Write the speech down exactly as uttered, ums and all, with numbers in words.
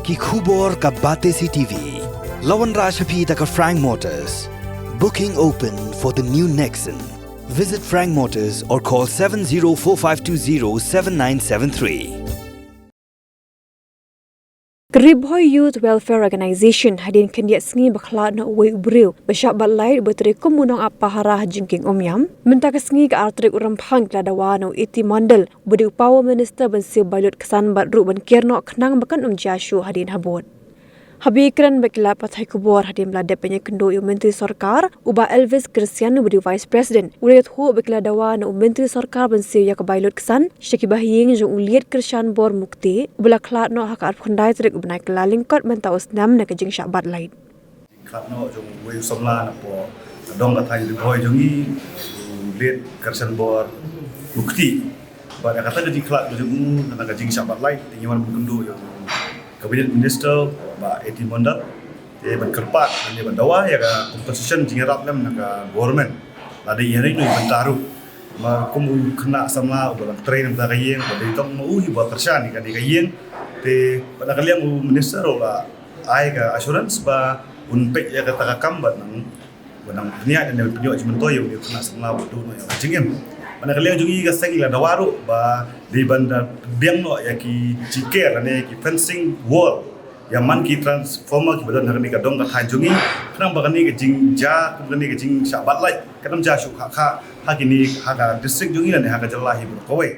Ki khubor ka Batesi T V. La wanrah sha phi da ka Frank Motors. Booking open for the new Nexon. Visit Frank Motors or call seven zero four five two zero seven nine seven three. Ka Ri Bhoi Youth Welfare Organization hadien khyndiat sngi ba khlad noh uwei u briew ba shah bat lait uba trei kum u nongap pahara ha Jingkieng Umiam. Mynta ka sngi ka ar tarik u Rymphang ki la dawa na u A T Mondal uba dei u Power Minister ban siew bai lut ksan bad ruh ban kiar noh khnang ba kan ym jia shuh hadien habud. Haba ïakren bad ki lad pathai khubor hadien ba la dep ban ïakynduh ïa u Myntri Sorkar, u Bah Elvis Christian uba dei u Vice President, u la ïathuh ba ki la dawa na u Myntri Sorkar ban siew ïa ka bai lut ksan sha ki bahaïing jong u Liet Krishan Bor Mukti uba la khlad noh ha ka arphew khyndai tarik u bnai Kyllalyngkot mynta u snem na ka jingshah bat lait. Khlad noh jong uwei u samla na poh ka dong ka thaiñ Ri Bhoi jong ngi, u Liet Krishan Bor Mukti. Bad ïa kata ka jingkhlad ka jong u na ka jingshah bat lait, te ngi wan ban kynduh ïa u Cabinet Minister, Bah A T Mondal. Te ban kyrpad, ban ïa ban dawa ïa ka compensation jingïarap lem na ka government. Lada ïa ri tu ban taruh. Namar kum u khynnah samla uba dang trei na bynta ka ïing, ba dei tang ma u hi uba kyrshan ïa kane ka ïing. Te bad na ka liang u minister u la ai ka assurance ba un peit ïa kata ka kam bad nang, ba nang pynïaid ne pynïoh jingmyntoi ïa u khynnah samla ba duh noh ïa ka jingim. Bad na ka liang jong ngi ka seng ngi la dawa ruh ba dei ban da pdiang noh ïa ki jingker lane ki fencing wall ïa man ki transformer kiba don ha kane ka dong ka thaiñ jong ngi, khnang ba kane ka jingjia, kane ka jingshah bat lait kan ym jia shuh kha kha ha kine, ha ka district jong ngi lane ha ka jylla hi baroh kawei.